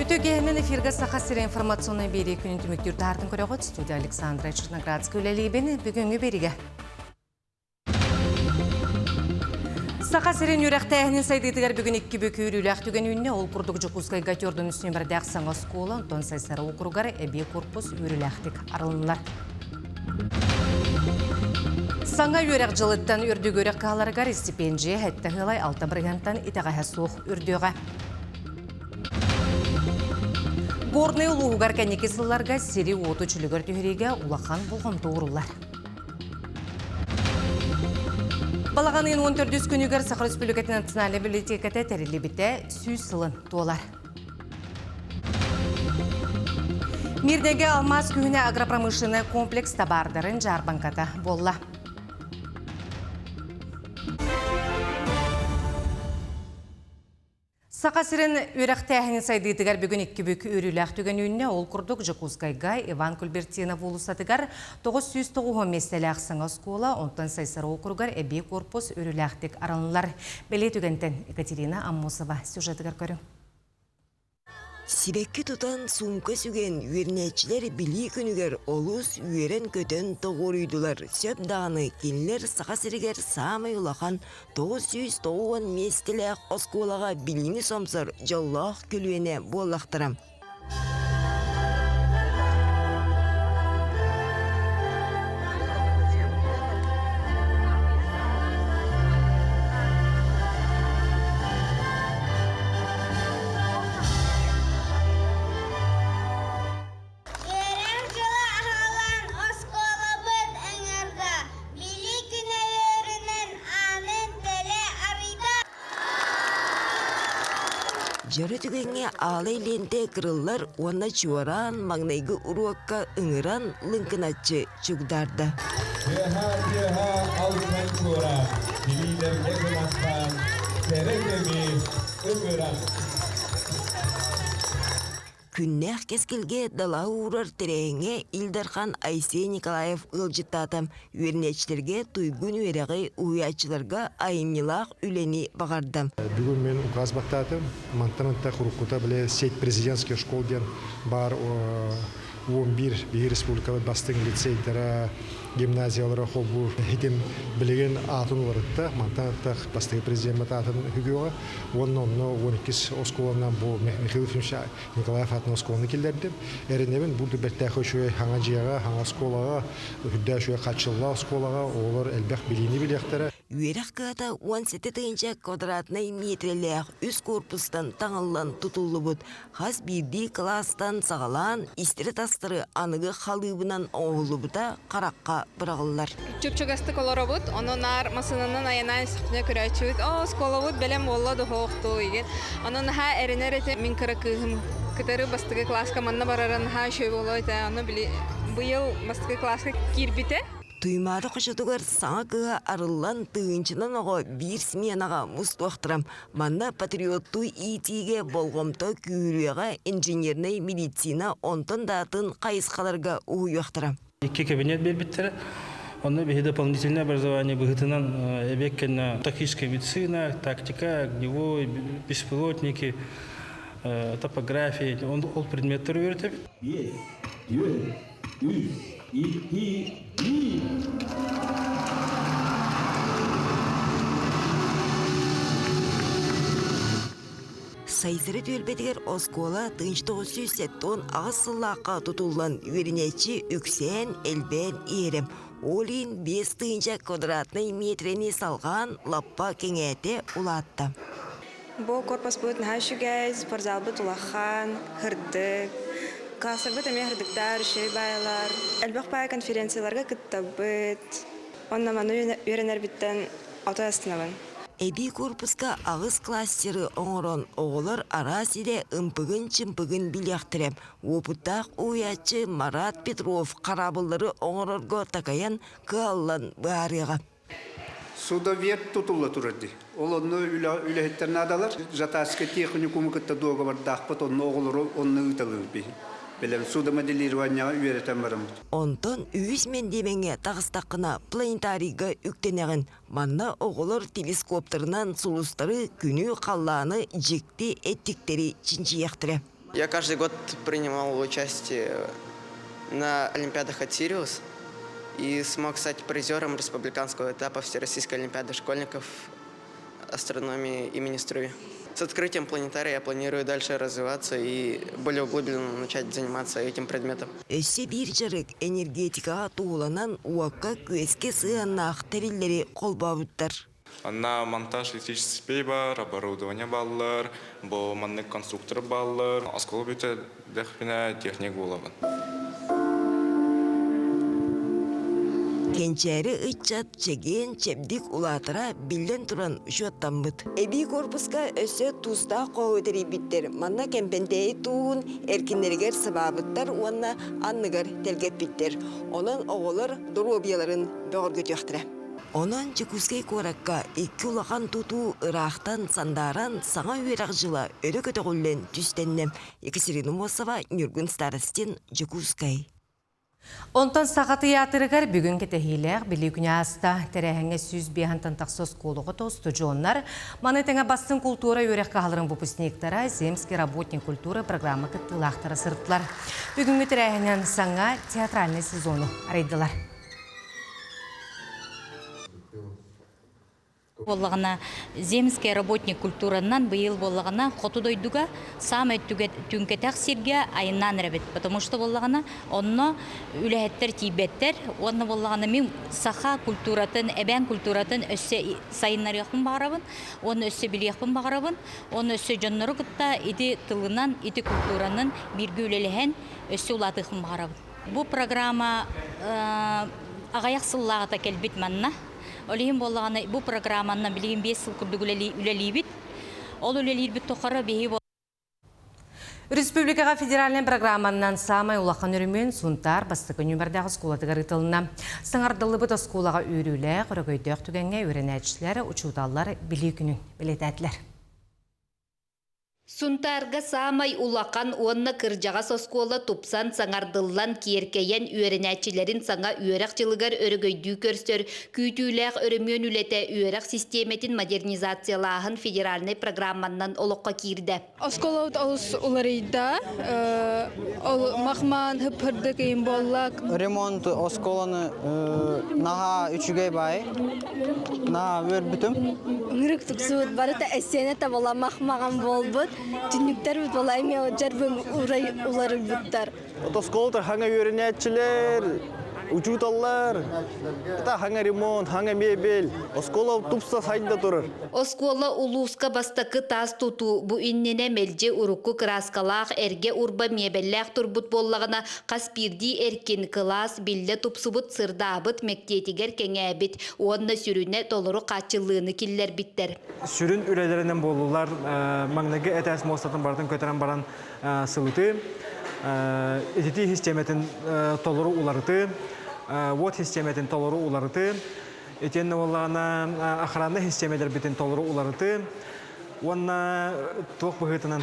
Үтүө киэһэнэн эфиргэ Саха сирэ информационнай биэрии күнүн түмүктүүр таһаартын көрөҕүт. Студия Александра Черноградская үлэлиибин. Бүгүҥҥү биэриигэ Саха сирин үөрэхтээһинин сайдыытыгар бүгүн икки бүк үөрүүлээх түгэн үүннэ. Ол курдук Дьокуускайга төрдүн үс нүөмэрдээх саҥа оскуола, онтон Сайсары округар эбии корпус үөрүүлээхтик арылыннылар. Саҥа үөрэх дьылыттан үрдүк үөрэх кыһаларыгар истипиэндьийэ сэттэ ыалай алта бырыһыантан итэҕэһэ суох үрдүөҕэ. Горнай улууһугар кэнники сылларга сири-уоту чөлүгэр түһэриигэ улахан болҕомто ууруллар. Балаҕан ыйын 14 күнүгэр Саха Республикатын национальнай библиотеката тэриллибитэ 100 сылын туолар. Мирнэгэ алмаас күһүнэ агропромышленнай комплекс табаардарын дьаарбаҥката буолла. Саха сирин үөрэхтээһинин сайдыытыгар бүгүн икки бүк үөрүүлээх түгэн үүннэ. Ол курдук Дьокуускайга Иван Кульбертинов уулуссатыгар 990 миэстэлээх саҥа оскуола, онтон Сайсары округар эбии корпус үөрүүлээхтик арыллар. Бэлиэ түгэнтэн Екатерина Аммосова сюжетыгар көрүҥ. Сибэкки тутан, суумка сүгэн, үөрэнээччилэр Билии күнүгэр олус үөрэн-көтөн тоҕуоруйдулар. Сөп даҕаны, кинилэр Саха сиригэр саамай улахан 990 миэстэлээх оскуолаҕа билиини сомсор дьоллоох көлүөнэ буоллахтара. Үөрэх дьыла аһыллан оскуолабыт ыҥырда, Билии күнэ үөрүнэн аанын төлө арыйда. Дьоро түгэҥҥэ аалай лиэнтэ кырыллар уонна чуораан маҥнайгы уруокка ыҥыран лыҥкыначчы чугдаарда. Тыаһа-тыаһа алтан чуораан, билиилэргэ кынаттаан, кэрэ кэми ыҥыран. Күннээх кэскилгэ далаһа уурар тэрээһиҥҥэ Ил Дархан Айсен Николаев ыалдьыттаата. Үөрэнээччилэргэ туйгун үөрэҕи, уһуйааччыларга айымньылаах үлэни баҕарда. Бүгүн мин указ баттаатым. Мантан антах уруккута били сеть президентских школ диэн баар 11 биһиги республикабыт бастыҥ лицейдара, гимназиялара холбуур хитим билигин аатын уларытта. Мантан антах бастакы президеммит аатын үгүөҕэ. Уонна онно 12 оскуоланан бу Михаил Ефимович Николаев аатын оскуоланы киллэрдим. Эрэнэбин бу бэртээхэй үчүгэй хаҥа дьиэҕэ, хаҥа оскуолаҕа, үрдээх үчүгэй хааччыллаах оскуолаҕа оҕолор элбэх билиини билиэхтэрэ. Үөрэх кыһата 17 тыһыынча квадратнай миэтэрэлээх үс корпустан таҥыллан тутуллубут. Хас биирдии кылаастан саҕалаан истэри-тастары аныгы халыыбынан оҥоһуллубута харахха быраҕыллар. Чуп-чугастык олоробут, ону наар массыынанан айанаан истэхпинэ көрөөччүбүт, «Оо, оскуолабыт бэлэм буолла дохуохтуу» игин. Ону наһаа эрэнэр этим. Мин кыра кыыһым кытары бастакы кылааска манна барара наһаа үчүгэй буолуо этэ. Ону били быйыл бастакы кылааска киирбитэ. Туймаада хочотугар саҥа кыһа арыллан тыһыынчанан оҕо биир сменаҕа мустуохтара. Манна патриоттуу иитиигэ болҕомто күүһүрүөҕэ, инженернэй медицина онтон да атын хайысхаларга уһуйуохтара. Икки кабинет биэрбиттэрэ. Онно биһи дополнительное образование быһыытынан эбиэк кэннэ тактическая медицина, тактика, огневой, беспилотники, топография, ол предметтери үөрэтэбит. Биэс, түөрт, үс, икки, биир. Сайсары түөлбэтигэр оскуола 1978 сыллаахха тутуллан үөрэнээччи үксээн, элбээн иһэрэ. Ол иһин 5 тыһыынча квадратнай миэтэрэни салҕаан лаппа кэҥээтэ, улаатта. Бу корпуспут наһаа үчүгэй, спортзалбыт улахан, һырдык. Класстарбыт эмиэ һырдыктар, үчүгэй баайалар. Элбэх баай конференцияларга кыттабыт. Онно маны үөрэнэрбиттэн отой астынабын. Эбии корпуска аҕыс кластеры оҥорон, оҕолор араас идэ ымпыгын-чымпыгын билиэхтэрэ. Уопуттаах уһуйааччы Марат Петров хараабыллары оҥорорго такайан, кыһаллан быһаарыаҕа. Судовед тутулла турар дии. Ол онно үлэһиттэр наадалар. Жатайскай техникуму кытта дуогабардаахпыт, онно оҕолору онно ыыталыыр Бэлэм судомоделированияҕа үөрэтэн бараммыт. Онтон үһүс мэндиэмэҥҥэ таҕыстаххына планетарийга үктэнэҕин. Манна оҕолор телескоптарынан сулустары, күнү, халлааны, дьикти эттиктэри чинчийиэхтэрэ. Я каждый год принимал участие на Олимпиадах от «Сириус» и смог стать призером республиканского этапа Всероссийской Олимпиады школьников астрономии имени Струи. С открытием планетария я планирую дальше развиваться и более углубленно начать заниматься этим предметом. Өссө биир дьарык энергетикаҕа туһуланан уокка-күөскэ сыһыаннаах тэриллэри холбообуттар. Анна монтаж электрический бар, оборудование баллар, бу маннык конструктор баллар. Оскуола бүтэ дэхпинэ техник буолабын. Кэнчээри ыччат чэгиэн, чэбдик улаатара биллэн туран учуоттаммыт. Эбии корпуска өссө туустаах хоһу тэрийбиттэр. Манна Кэмпэнтээйи тууһун эркиннэригэр сыбаабыттар уонна анныгар тэлгэппиттэр. Онон оҕолор доруобуйаларын бөҕөргөтүөхтэрэ. Онон Дьокуускай куоракка икки улахан тутуу ыраахтан сандааран саҥа үөрэх дьыла өрө көтөҕүллэн түстэннэ. Екатерина Мосова, Ньургун Старостин, Дьокуускай. Онтон Саха тыйаатырыгар бүгүн кэтэһиилээх Билии күнэ ааста. Тэрээһиҥҥэ 105 тахса оскуолаҕа устудьуоннар, маны тэҥэ бастыҥ култуура үөрэх кыһаларын выпускниктара, Земский работник культуры программа кыттыылаахтара сырыттылар. Бүгүҥҥү тэрээһинэн саҥа театральный сезону арыйдылар. Буоллаҕына, земский работник культуранан быйыл буоллаҕына хоту дойдуга саамай түҥкэтэх сиргэ айаннаан эрэбит. Потому что буоллаҕына онно үлэһиттэр тиийбэттэр уонна буоллаҕына мин саха культуратын, эбээн культуратын өссө сайыннарыахпын баҕарабын уонна өссө билиэхпин баҕарабын уонна өссө дьоннору кытта ити тылынан, ити культуранан бииргэ үлэлэһэн өссө улаатыахпын баҕарабын. Бу программа аҕыйах сыллааҕыта кэлбит манна. Ол иһин буоллаҕына бу программанан билигин 5 сыл курдук үлэлиибит. Ол үлэлиирбит тухары биһи Республикаҕа федеральнай программанан саамай улахан өрөмүөн Сунтаар бастакы нүмердээх оскуолатыгар ыытылынна. Саҥардыллыбыт оскуолаҕа үөрүүлээх, өрөгөйдөөх түгэҥҥэ үөрэнээччилэр, учууталлар Билии күнүн бэлиэтээтилэр. Сунтаарга саамай улахан уонна кырдьаҕас оскуола тупсан, саҥардыллан, киэркэйэн үөрэнээччилэрин саҥа үөрэх дьылыгар өрөгөйдүү көрсөр күүтүүлээх өрөмүөн үлэтэ үөрэх систиэмэтин модернизациялааһын федеральнай программаннан олоххо киирдэ. Оскуолабыт олус уларыйда. Ол махмаан хыппырдык ыйын буолла. Ремонт оскуоланы наһаа үчүгэй баай. Наһаа үөрбүтүм. Ырык тупсубут барыта эссиэнэ табала мах-маҕан буолбут. Түннүктэр була эмиэ дьарбын уларыйбыттар. Оскуола хаҥа үөрэнээччилэр, учууталлар, это хаҥа ремонт, хаҥа мебель. Оскуола тупса сайда турар. Оскуола улууска бастакы таас тутуу бу иннинэ мэлдьи урукку кырааскалаах эргэ урба миэбэллээх турбут буоллаҕына, хас биирдии эркин кылаас биллэ тупсубут, сырдаабыт, мэктиэтигэр кэҥээбит уонна сүрүнэ толору хааччыллыыны киллэрбиттэр. Сүрүн үлэлэринэн буоллулар маҥнайгы этээс муостатын барытын көтөрөн баран сылытыы, ититии систиэмэтин толору уларытыы, уот систиэмэтин толору уларытыы, итиэннэ буоллаҕына охраннай систиэмэлэрбитин толору уларытыы уонна туох быһыытынан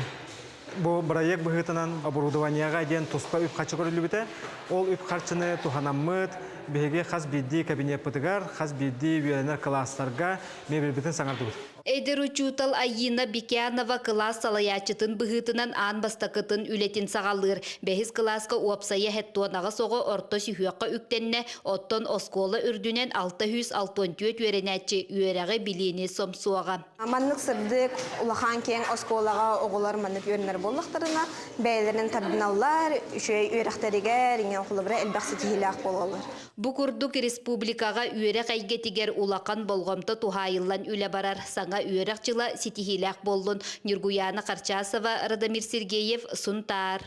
бу бырайыак быһыытынан оборудованиеҕа диэн туспа үп-харчы көрүллүбүтэ. Ол үп-харчыны туһанаммыт биһиги хас биирдии кабинеппытыгар, хас биирдии үөрэнэр кылаастарга мебельбитин саҥардыбыт. Эдэр учуутал Айина Бекянова кылаас салайааччытын быһыытынан аан бастакытын үлэтин саҕалыыр. Бэһис кылааска уопсайа 78 оҕо орто сүһүөххэ үктэннэ, оттон оскуола үрдүнэн 664 үөрэнээччи үөрэҕи билиини сомсуоҕа. Маннык сырдык, улахан киэҥ оскуолаҕа оҕолор маннык үөрэнэр буоллахтарына, бэйэлэрин тардыналлар, үчүгэй үөрэхтэригэр, иҥэн холобура элбэх ситиһиилээх буолаллар. Бу курдук республикаҕа үөрэх эйгэтигэр улахан болҕомто туһаайыллан үлэ барар. Саҥа үөрэх дьыла ситиһиилээх буоллун. Ньургуйаана Харчасова, Радомир Сергеев, Сунтаар.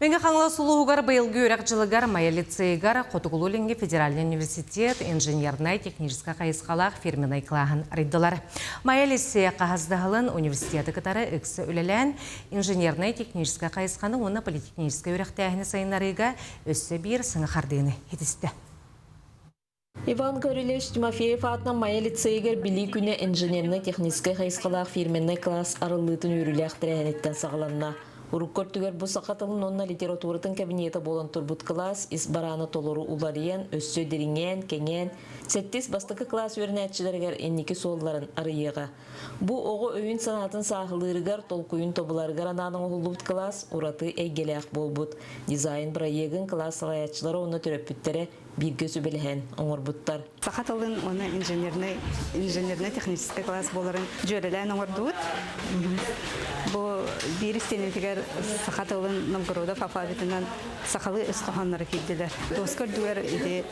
Мэҥэ Хаҥалас улууһугар быйылгы үөрэх дьылыгар Майа лицейыгар Хотугулуу-Илиҥҥи федеральнай университет инженернай-техническэй хайысхалаах фирменнай кылааһын арыйдылар. Майа лицейэ хаһыс да сылын университеты кытары ыкса үлэлээн, инженернай-техническэй хайысханы уонна политехническэй үөрэхтээһини сайыннарыыга өссө биир саҥа хардыыны ситистэ. Иван Гаврильевич Тимофеев аатынан Майа лицейигэр Билии күнэ инженернэй-техническэй хайысхалаах фирменнэй класс арыллыытын үөрүүлээх тэрээһиниттэн саҕаланна. Урукку өртүгэр бу саха тылын уонна литературатын кабинета буолан турбут кылаас ис бараана толору уларыйан, өссө дириҥээн, кэҥээн, сэттис бастакы кылаас үөрэнээччилэригэр инники суолларын арыйыаҕа. Бу оҕо өйүн-санаатын сааһылыырыгар, толкуйун тобуларыгар анаан оҥоһуллубут кылаас ураты эйгэлээх буолбут. Дизайн бырайыагын кылаас салайааччылара уонна төрөппүттэрэ бииргэ сүбэлэһэн оҥорбуттар. Саха тылын уонна инженернэй инженернэй-техническэй класс буоларын дьүөрэлээн оҥордубут. Бу биир истиэнэтигэр саха тылын Новгородов алфавитынан сахалыы өс хоһоонноро киирдилэр. Доска үрдүгэр ити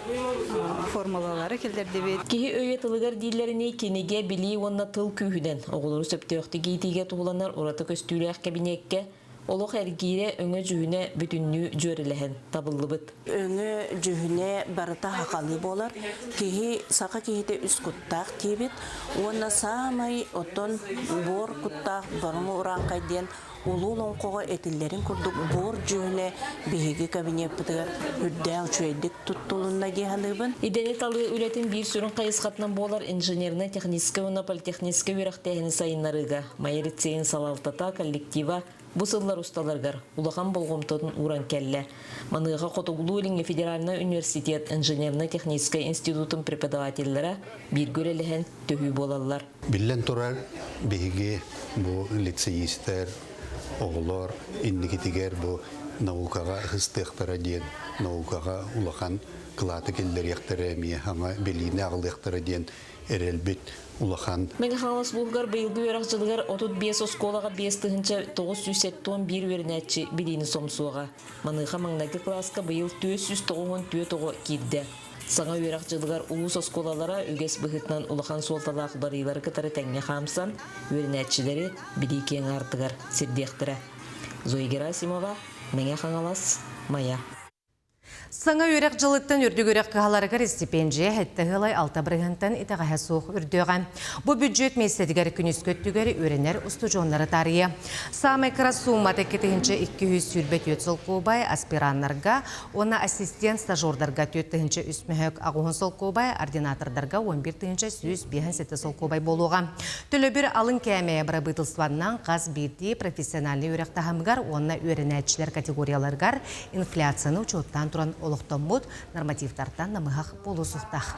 формулалары киллэрдибит. Киһи өйө тылыгар дииллэринии кинигэ, билии уонна тыл күүһүнэн оҕолору сөптөөхтүк иитиигэ туһуланар ураты көстүүлээх кэбиниэккэ Олох эргиирэ өҥө-дьүһүнэ бүтүннүү дьүөрэлэһэн табыллыбыт. Өҥө-дьүһүнэ барыта сахалыы буолар. Киһи, саха киһитэ үс куттаах диэбит уонна саамай оттон буор куттаах боруҥу урааҥхай диэн улуу олоҥхоҕо этиллэрин курдук буор дьүһүнэ биһиги кабинеппытыгар үрдээх үчүгэйдик туттулунна дии саныыбын. Идэни талыы үлэтин биир сүрүн хайысхатынан буолар инженернэй-техническэй уонна политехническэй үөрэхтээһини сайыннарыыга Майа лицейин салалтата, коллектива бу сыллар усталарыгар улахан болҕомтотун ууран кэллэ. Маныаха Хотугулуу-Илиҥҥи федеральнай университет инженерно-техническэй институтун преподавателлэрэ бииргэ үлэлэһэн төһүү буолаллар. Биллэн турар, биһиги бу лицеистэр, оҕолор инникитигэр бу наукаҕа ыһыстыахтара диэн, наукаҕа улахан кылааты киллэриэхтэрэ эмиэ саҥа билиини аҕалыахтара диэн эрэлбит улахан. Мэҥэ Хаҥалас улууһугар быйылгы үөрэх дьылыгар 35 оскуолаҕа 5971 үөрэнээччи билиини сомсуоҕа. Маныаха маҥнайгы кылааска быйыл 494 оҕо киирдэ. Саҥа үөрэх дьылыгар улуус оскуолалара үгэс быһыытынан улахан суолталаах уларыйыылары кытары тэҥҥэ хаамсан, үөрэнээччилэри билии киэҥ аартыгар сирдиэхтэрэ. Зоя Герасимова, Мэҥэ Хаҥалас, Майа. Саҥа үөрэх дьылыттан үрдүк үөрэх кыһаларыгар истипиэндьийэ сэттэ ыалай алта бырыһыантан итэҕэһэ суох үрдүөҕэ. Бу бүддьүөт миэстэтигэр күнүскү өттүгэр үөрэнэр устудьуоннары таарыйа. Саамай кыра суумата 2224 солкуобай аспираннарга уонна ассистент стажердарга 43 мөһөк аҕыһын солкуобай, ординатордарга 11 157 солкуобай буолуоҕа. Төлөбүр алын кээмэйэ бырабыытылыстыбаннан хас биирдии профессиональнай үөрэх таһымыгар уонна үөрэнээччилэр категорияларыгар инфляцияны учуоттаан туран олохтоммут нормативтартан намыһах буолуо суохтаах.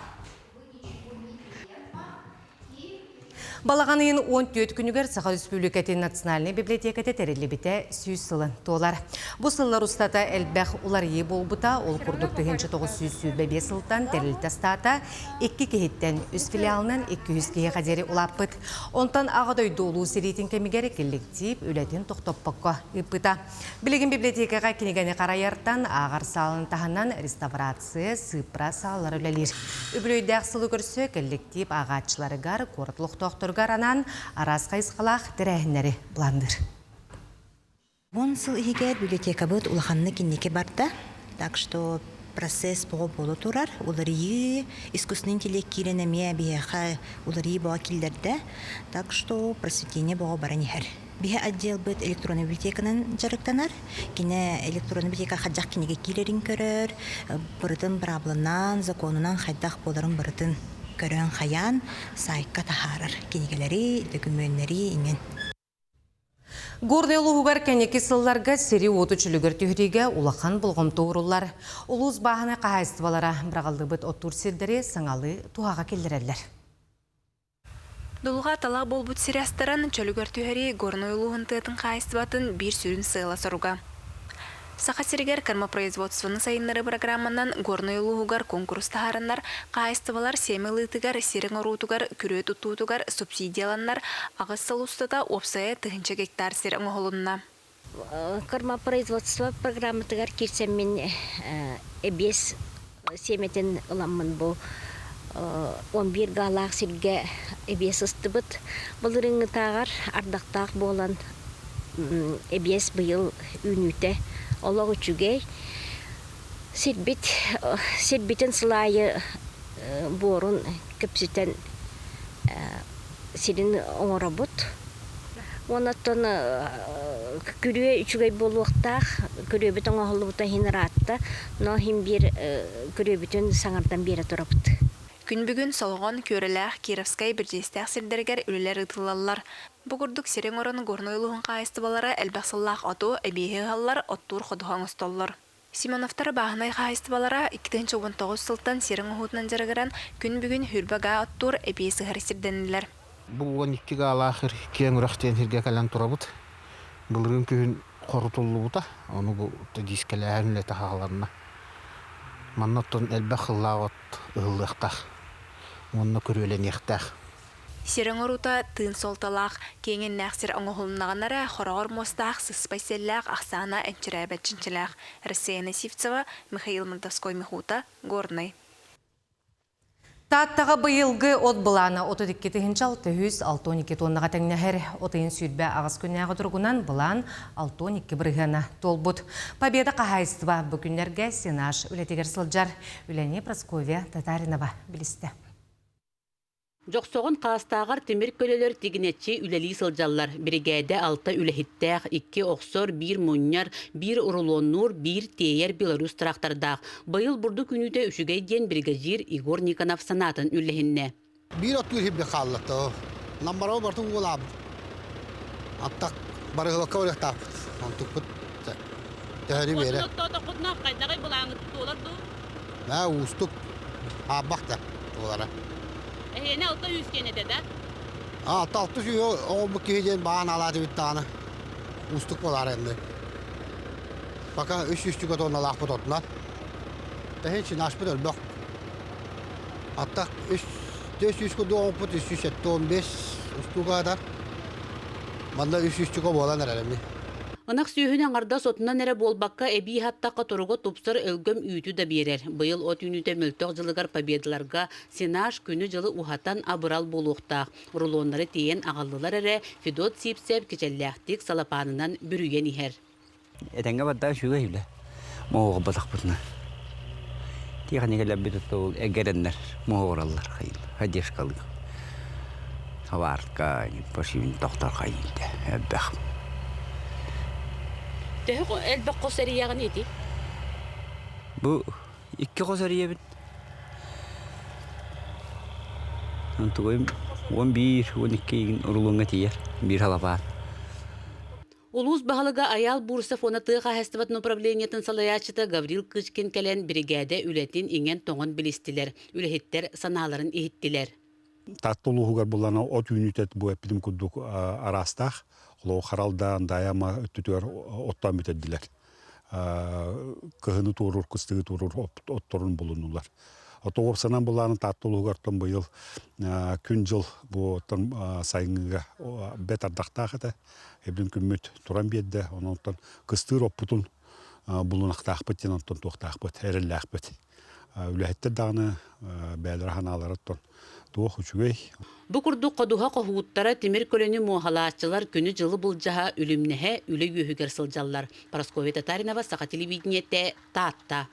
Балаҕан ыйын 14 күнүгэр Саха Республикатын национальнай библиотеката тэриллибитэ 100 сылын туолар. Бу сыллар устата элбэх уларыйыы буолбута, ол курдук 1925 сылтан тэрилтэ астаата икки киһиттэн үс филиалынан 200 киһиэхэ диэри улааппыт. Онтон Аҕа дойду улуу сэриитин кэмигэр коллектив үлэтин тохтоппокко ыыппыта. Билигин библиотекаҕа кинигэни харайартан ааҕар саалын таһынан реставрация, сыыппара сааллара үлэлиир. Үбүлүөйдээх сылы көрсө коллектив ааҕааччыларыгар, куорат олохтоохторугар анаан араас хайысхалаах тэрээһиннэри былаанныыр. Уон сыл иһигэр библиотекабыт улаханнык инники барда. Так что процесс боҕо буола турар. Уларыйыы, искусственный интеллект киирэн эмиэ биһиэхэ уларыйыы боҕо киллэрдэ. Так что просветление боҕо баран иһэр. Биһи отделбыт электронный библиотеканан дьарыктанар. Кини электронный библиотека хайдах кинигэ киирэрин көрөр, барытын быраабыланан, законунан хайдах буоларын барытын көрөн хайаан сайтка таһаарар кинигэлэри, дөкүмүөннэри иҥэн. Горнай улууһугар кэнники сылларга сири-уоту чөлүгэр түһэриигэ улахан болҕомто ууруллар. Улуус бааһынай хаһаайыстыбалара быраҕыллыбыт оттуур сирдэри саҥалыы туһаҕа киллэрэллэр. Дулҕа талах буолбут сири астаран, чөлүгэр түһэрии Горнай улууһун тыатын хаһаайыстыбатын биир сүрүн сыала-соруга. Саха сиригэр кормопроизводствоны сайыннарыы программанан Горнай улууһугар куонкурус таһаараннар, хаһаайыстыбалар сиэмэ ылыытыгар, сир оҥоруутугар, күрүө тутуутугар субсидияланнар, аҕыс сыл устата уопсайа тыһыынча гектар сир оҥоһулунна. Кормопроизводство программатыгар киирсэммин эбиэс сиэмэтин ыламмын бу 11 гаалаах сиргэ эбиэс ыстыбыт. Былырыыҥҥытааҕар ардахтаах буолан эбиэс быйыл үүнүүтэ олох үчүгэй. Сирбит сирбитин сыл аайы буорун көпсүтэн сирин оҥоробут. Онон күрүө үчүгэй буолуохтаах, күрүөбүт оҥоһуллубута иһин ыраатта, но иһин биир күрүөбүтүн саҥардан биэрэ турабыт. Күн бүгүн Солоҕон, Күөрэлээх, Кировскай, Бирдьиэстээх сирдэригэр үлэлэр ыытыллаллар. Бу курдук сири оҥорон Горнай улууһун хаһаайыстыбалара элбэх сыллаах оту, эбиэһи ыһаллар, оттуур ходуһа оҥостоллор. Симоновтар бааһынай хаһаайыстыбалара 2019 сылтан сир оҥоһуутунан дьарыгыран, күн бүгүн Хүрбэ гаа оттуур, эбиэс ыһар сирдэннилэр. Бу 12 гаалаах киэҥ үрэх диэн сиргэ кэлэн турабыт. Былырыын күһүн хорутуллубута, ону бу диискэлээһин үлэтэ хааланна. Манна оттон элбэх сыллаах от ыһыллыахтаах уонна күрүөлэниэхтээх. Сир оҥоруута тыын суолталаах, киэҥ иннээх сир оҥоһулуннаҕына эрэ хороҕор муостаах, сыспай сиэллээх ахсаана энчирээбэт чинчилээх. Рассеяна Сивцева, Михаил Мордовской-Михута, Горнай. Тааттаҕа быйылгы от былаана 32 тыһыынча 662 тоннаҕа тэҥнэһэр. От ыйын 28 күннээҕи туругунан былаан 62 бырыһыана туолбут. Победа хаһаайыстыба бу күннэргэ сенаж үлэтигэр сылдьар. Үлэни Прасковья Татаринова билистэ. Дьохсоҕон Хаастааҕар тимир көлөлөр тигинэччи үлэлии сылдьаллар. Биригээдэ алта үлэһиттээх, икки охсор, биир мунньар, биир урулуоннуур, биир тиэйэр Беларусь трактордаах. Быйыл бурдук үүнүүтэ үчүгэй диэн биригэдьиир Егор Никонов санаатын үллэһиннэ. Биир оттуур иһирдьэ хаалла. Намбарова бартын уолаабыт. Аттак барыһылакка барыахтаахпыт. Онтукпут төһөнү биэрэ. Оттоотоххутуна хайдаҕый былааҥҥыт туолар дуу? Ээ уустук. Аабах да туолара. Эһиэнэ 600 диэн этэ да? 600 оҕолбут киһи диэн баан алаатыбыт даҕаны уустук буолаар энни. Пока 300 тонналаахпыт отунан. Тэһин чинашпыт өлбөх. Аттак 300 курдук оҥоппут 375 устуугадар. Манна 300 буолан эрэр эми. Ынах сүөһүнү аҥардас отунан эрэ буолбакка, эбии хаттахха туруга тупсар өлгөм үүтү да биэрэр. Быйыл от үүнүүтэ мөлтөх дьылыгар победаларга сенаж күнү-дьылы уһатан абырал буолуохтаах. Рулоннары тиэйэн аҕаллылар эрэ, Федот Сивцев кичэллээхтик салапаанынан бүрүйэн иһэр. Этэҥҥэ барда үчүгэй үлэ. Моһуоҕурбатахпытына. Тиэхиньикэлэрбит ол эгэрэннэр моһуоҕураллар поддержкалыы. Хабаартка пошивин тохтор хайыыта элбэх. Төһө элбэх хос эрийэҕин ити? Бу икки хос эрийэбин. Онтугуйум 11, 12 игин урулуҥҥа тиийэр биир халапаан. Улуус баһылыга Айаал Бурцев уонна тыа хаһаайыстыбатын управлениетын салайааччыта Гаврил Кычкин кэлэн биригээдэ үлэтин иҥэн-тоҥон билистилэр, үлэһиттэр санааларын иһиттилэр. Таатта улууһугар буллана от үүнүүтэ бу эппитим курдук араастаах. Холобур, Харалдаан, Даайама өттүтүгэр оттоон бүтэрдилэр. Кыһыны туоруур, кыстыгы туоруур отторун булуннулар. Уопсанан булааны Таатта улууһугар быйыл күн-дьыл бу сайыҥҥыга бэт ардахтаах этэ. Эбин күммүт туран биэрдэ. Онон кыстыыр оппутун булунахтаахпыт диэн онтон туохтаахпыт, эрэллээхпит. Үлэһиттэр даҕаны бэйэлэрэ санааларыттан туох үчүгэй. Бу курдук ходуһа хоһууттара тимир көлөнү муоһалааччылар күнү-дьылы былдьаһа, үлүмнэһэ, үлэ үөһүгэр сылдьаллар. Парасковья Татаринова, Саха телевидениетэ, Таатта.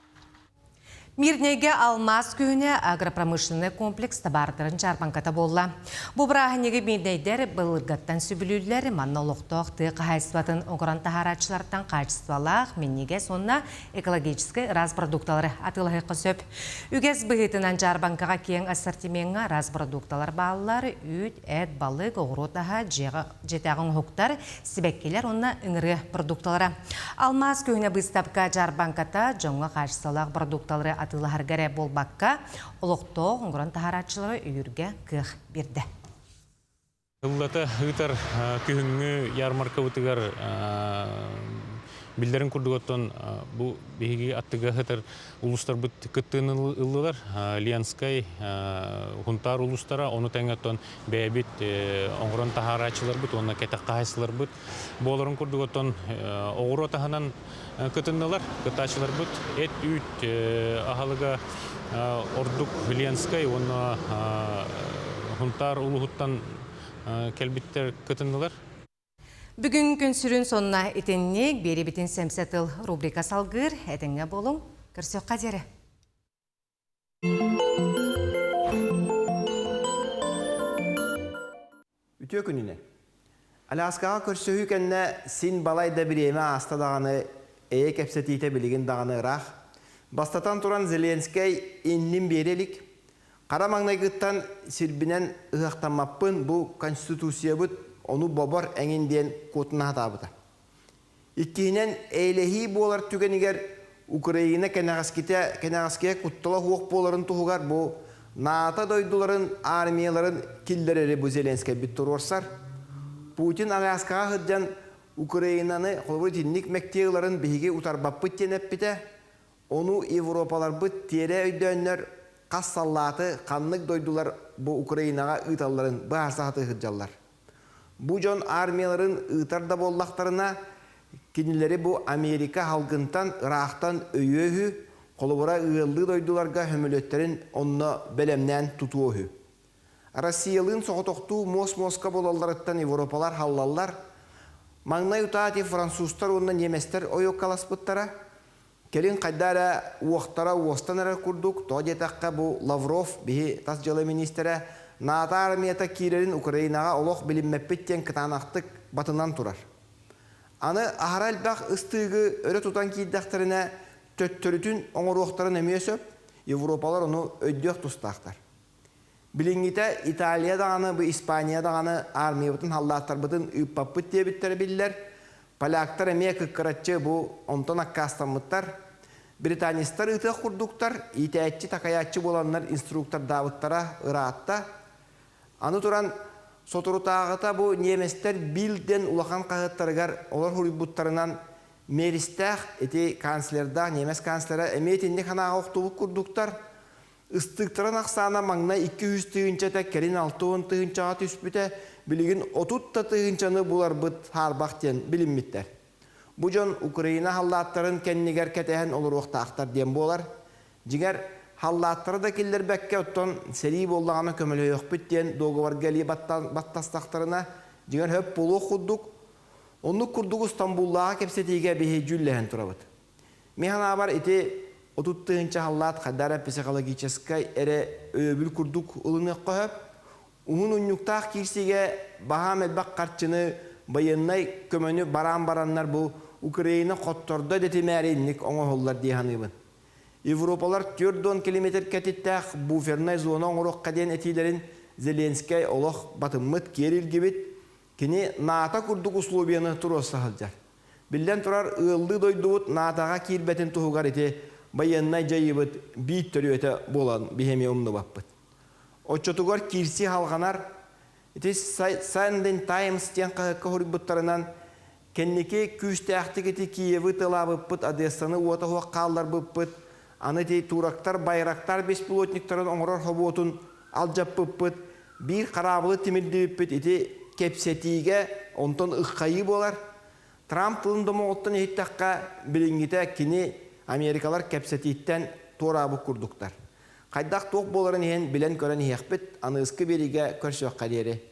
Мирнэйгэ алмаас күһүнэ агропромышленнай комплекс табаардарын дьаарбаҥката буолла. Бу бырааһынньыгы мирнэйдэр былыргаттан сөбүлүүллэр, манна олохтоох тыа хаһаайыстыбатын оҥорон таһаарааччылартан хаачыстыбалаах, минньигэс уонна экологическай ыраас продукталары атыылаһыахха сөп. Үгэс быһыытынан дьаарбаҥкаҕа киэҥ ассортимеҥҥа араас продукталар бааллар, үүт, эт, балык, оҕуруот аһа, дьиэҕэ дьиэтээҕи оҥоһуктар, сибэккилэр уонна ыҥырыа продукталара. Алмаас күһүнэ быыстапка дьаарбаҥката дьоҥҥо хаачыстыбалаах продукталары атыылаһарга эрэ буолбакка, олохтоох оҥорон таһаарааччылары өйүүргэ кыах биэрдэ. Ыллата ыытар күһүҥҥү ярмаркабытыгар биллэрин курдук оттон бу биһиги аттыга сытар улуустарбыт кыттыыны ыллылар. Ленскай, Хунтаар улуустара, ону тэҥэ оттон бэйэбит оҥорон таһаарааччыларбыт уонна кэтэх хаһаайыстыбаларбыт буоларын курдук оттон оҕуруот аһынан кытыннылар. Кыттааччыларбыт эт-үүт аһылыга ордук Ленскай уонна Хунтаар улууһуттан кэлбиттэр кытыннылар. Бүгүн күн сүрүн сонуна итинник биэрибитин сэмсэ тыл рубрика салгыыр. Этэҥҥэ буолуҥ. Көрсүөххэ диэри. Үтүө күнүнэн. Аляскаҕа көрсүһүү кэннэ син балай да бириэмэ ааста даҕаны, эйэ кэпсэтиитэ билигин даҕаны ыраах. Бастатан туран Зеленскэй иннин биэрэ илик. Хара маҥнайгыттан сирбинэн ыһыахтаммаппын, бу Конституциябыт ону бобор эҥин диэн куотуна сатаабыта. Иккиһинэн, эйэлэһии буолар түгэнигэр Украина кэнэҕэскитэ кэнэҕэскигэ куттала суох буоларын туһугар бу НАТО дойдуларын армияларын киллэрэри бу Зеленскэйбит туруорсар. Путин Аляскаҕа сылдьан Украинаны холобур итинник мэктиэ ыларын биһиги утарбаппыт диэн эппитэ. Ону Европаларбыт тиэрэ өйдөөннөр хас саллааты ханнык дойдулар бу Украинаҕа ыыталларын быһаарса сатыы сылдьаллар. Бу дьон армияларын ыытар да буоллахтарына, кинилэри бу Америка халгынтан ыраахтан өйүө үһү, холобура ыаллыы дойдуларга сөмөлүөттэрин онно бэлэмнээн тутуо үһү. Россиялыын соҕотохтуу муос-муоска буолалларыттан европалар халлаллар. Маҥнай утаа ити французтар уонна немецтэр ойуоккаласпыттара. Кэлин хайда эрэ уохтара уостан эрэр курдук, тоҕо диэтэххэ бу Лавров, биһи тас дьыала миниистирэ, НАТО армията киирэрин Украинаҕа олох билиммэппит диэн кытаанахтык батынан турар. Аны аһара элбэх ыстыыгы өрө тутан киирдэхтэринэ, төттөрүтүн оҥоруохтарын эмиэ сөп, Европалар ону өйдүөх тустаахтар. Билиҥҥитэ Италия даҕаны, бу Испания даҕаны армиябытын, халлааттарбытын ыыппаппыт диэбиттэрэ биллэр. Поляктар эмиэ кыккыраччы бу онтон аккаастаммыттар. Британецтар ыытыах курдуктар, иитээччи-такайааччы буоланнар инструктордаабыттара ыраатта. Аны туран, соторутааҕыта бу немецтэр Бильд диэн улахан хаһыаттарыгар олор суруйбуттарынан Меристээх ити канцлердаах немец канцлера эмиэ итинник санааҕа охтубут курдуктар. Ыстыыктарын ахсаана маҥнай 200 тыһыынчата, кэлин 60 тыһыынчаҕа түспүтэ, билигин 30 да тыһыынчаны буларбыт хаарбах диэн билиммиттэр. Бу дьон Украина халлааттарын кэннигэр кэтэһэн олоруохтаахтар диэн буолар. Дьиҥэр, халлааттары да киллэрбэккэ, оттон сэрии буоллаҕына көмөлөһүөхпүт диэн дуогабарга илии баттастахтарына, дьиҥэр хөп буолуох курдук. Оннук курдук Стамбуллааҕы кэпсэтиигэ биһи дьүүллэһэн турабыт. Мин санаабар ити 30 тыһыынча халлаат хайдах эрэ психологическай эрэ өйөбүл курдук ылыныахха сөп. Уһун унньуктаах киирсиигэ баһаам элбэх харчыны, байыаннай көмөнү бараан бараннар бу Украина хоттордо дэтимээри инник оҥоһуллар дии саныыбын. Европалар 40 километр кэтиттээх буфернай зона оҥоруохха диэн этиилэрин Зеленскэй олох батыммыт, киэр илгибит. Кини НАТО курдук условияны туруорса сылдьар. Биллэн турар, ыаллыы дойдубут НАТО-ҕа киирбэтин туһугар ити байыаннай дьайыыбыт биир төрүөтэ буолан биһи эмиэ умнубаппыт. Оччотугар киирсии халҕанар. Ити Sunday Times диэн хаһыакка суруйбуттарынан, кэнники күүстээхтик ити Киевы тылаабыппыт, Одессаны уота суох хаалларбыппыт, аны ити турактар, байрактар беспилотниктарын оҥорор хобуотун алдьаппыппыт, биир хараабылы тимирдибиппит ити кэпсэтиигэ онтон ыххайыы буолар. Трамп тылын домоҕуттан иһиттэххэ, билиҥҥитэ кини Америкалар кэпсэтииттэн туораабыт курдуктар. Хайдах туох буоларын иһин билэн-көрөн иһиэхпит, аныгыскы биэриигэ көрсүөххэ диэри.